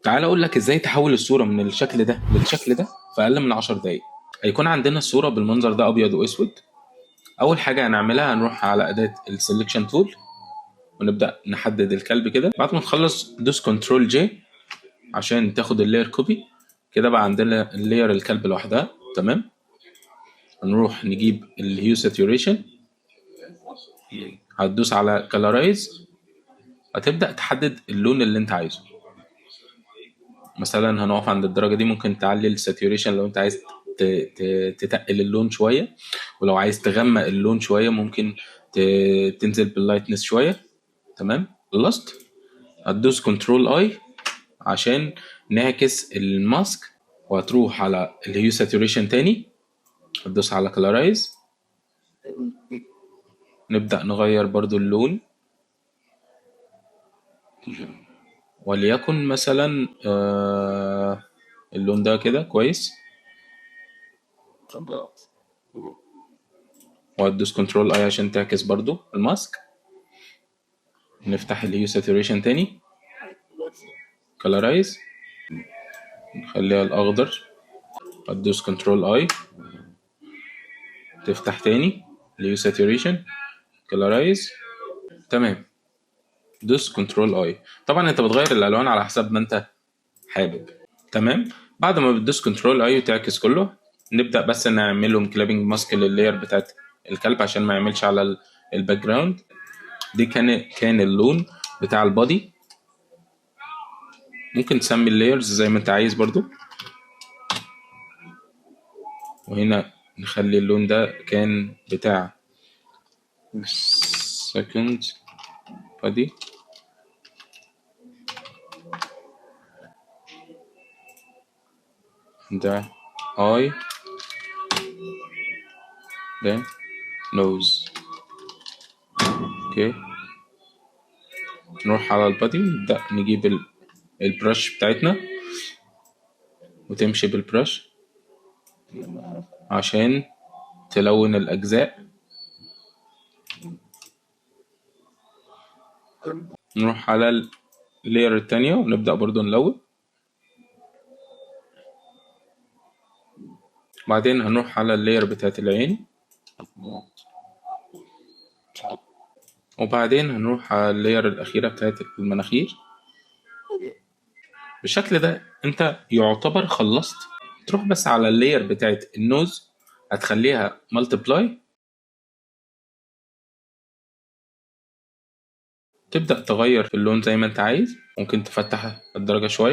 تعال اقول لك ازاي تحول الصورة من الشكل ده للشكل ده في اقل من 10 دقايق. هيكون عندنا الصورة بالمنظر ده ابيض واسود. اول حاجة هنعملها هنروح على اداه ال selection tool ونبدا نحدد الكلب كده. بعد ما تخلص دوس control J عشان تاخد ال layer copy. كده بقى عندنا ال layer الكلب لوحدها. تمام، هنروح نجيب ال hue saturation، هتدوس على colorize، هتبدأ تحدد اللون اللي انت عايزه. مثلا هنقف عند الدرجة دي، ممكن تعلي ال saturation لو انت عايز تتقل اللون شوية، ولو عايز تغمق اللون شوية ممكن تنزل بال lightness شوية. تمام، خلصت. هتدوس control I عشان نعكس ال mask، وهتروح على ال hue saturation تاني، هتدوس على colorize، نبدأ نغير برضو اللون، وليكن مثلا اللون ده كده كويس، وهتدوس control I عشان تعكس برضو ال mask. نفتح ال hue saturation تاني، colorize، نخليها الاخضر، هتدوس control I تفتح تاني ال hue saturation، colorize. تمام، دوس control I. طبعا انت بتغير الالوان على حسب ما انت حابب. تمام، بعد ما بتدوس control I وتعكس كله، نبدا بس نعمل لهم clipping mask لل layer بتاعت الكلب عشان ما يعملش على ال background. دي كان اللون بتاع ال body. ممكن تسمي ال layers زي ما انت عايز برضو. وهنا نخلي اللون ده كان بتاع second body. ده eye، ده nose. okay، نروح على ال body ونبدأ نجيب ال brush بتاعتنا وتمشي بال brush عشان تلون الأجزاء. نروح على ال layer التانية ونبدأ برضو نلون. بعدين هنروح على ال layer بتاعت العين، وبعدين هنروح على ال layer الأخيرة بتاعت المناخير. بالشكل ده انت يعتبر خلصت. تروح بس على ال layer بتاعت ال nose، هتخليها multiply، تبدأ تغير في اللون زي ما انت عايز. ممكن تفتح الدرجة شوية.